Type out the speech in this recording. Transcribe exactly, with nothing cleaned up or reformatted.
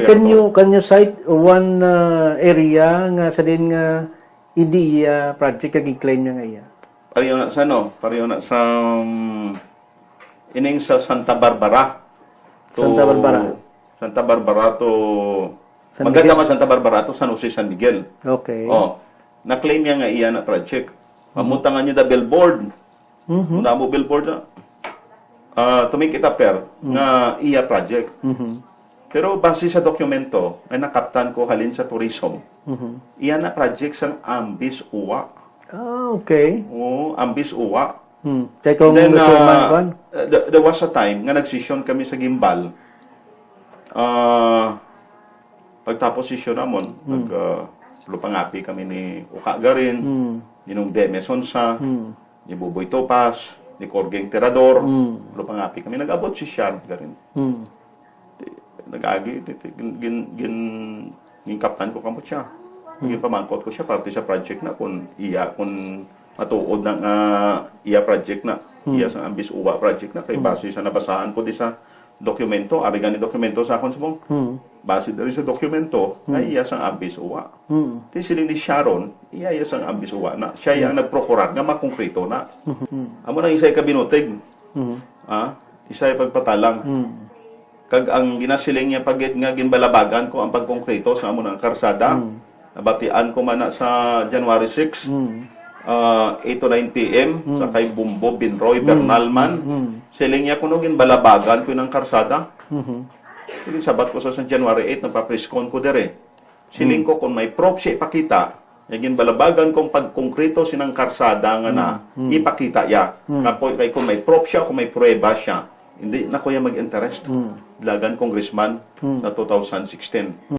Can you, can you cite one uh, area nga sa din nga hindi iya project nga gi-claim niya nga iya? Pareho na sa ano? Pareho na sa, um, ining sa Santa Barbara. To Santa Barbara. Santa Barbara to San Maganda Miguel? Man Santa Barbara to San Jose, San Miguel. Okay. Oh, na-claim niya nga iya na project. Pamutangan niya the billboard. Mhm. Namo billboard na. Ah, to make it appear Mm. nga iya project. Mhm. Pero base sa dokumento nga nakaptan ko halin sa tourism, Mhm. iya na project sang Ambis Uwa. Ah, okay. Oo, Ambis Uwa. Hmm. Kay kung Then, gusto ah, man, kwan? there, there was a time nga nagsesyon kami sa Gimbal. Ah, pagtapos sesyon namon, Hmm. nag, ah, lupangapi kami ni Uka Garin, Hmm. ni Nong Demes Honsa, Hmm. ni Buboy Topas, ni Corgeng Tirador. Hmm. Lupangapi kami. Nag-abot si Sharon Garin. Hmm. Nag-agi, ti-, ti-, gin, gin, gin, ginkaptan ko kamot siya. Hmm. Ginpamangkot ko siya, parte sa project na, kung iya, kung matuod na nga iya project na. Hmm. Iya sang Ambis Uwa project na, kay Hmm. base sa nabasahan ko di sa dokumento, ari gani dokumento sa akon subong. Hmm. Base diri sa dokumento, Hmm. ay iya sang Ambis Uwa. Hmm. Ti siling ni Sharon, iya, iya sang Ambis Uwa na. Siya Hmm. ang nagprokurar nga makongkrito na. Hmm. Amo nang isay kabinutig. Hmm. Ah, isay pagpatalang. Hmm. Kag ang ginasiling niya pa gid nga ginbalabagan ko ang pagkongkrito sa amo nga karsada. Hmm. Nabatian ko man na sa January six, Hmm. ah, eight to nine P M, Hmm. sa kay Bumbo, Binroy, Hmm. Bernal man. Hmm. Siling niya kuno ginbalabagan ko ng karsada. Mhm. Sige, sabat ko sa, sa January eight, nagpa-press con ko dere. Siling Hmm. ko kung may proof siya ipakita, nga ginbalabagan kong pagkongkrito sinang karsada nga na Hmm. Hmm. ipakita ya. Hmm. Kako-, kay kung may proof siya, kung may pruweba siya, hindi na ko ya mag-interest. Hmm. Lagan congressman Hmm. sa two thousand sixteen.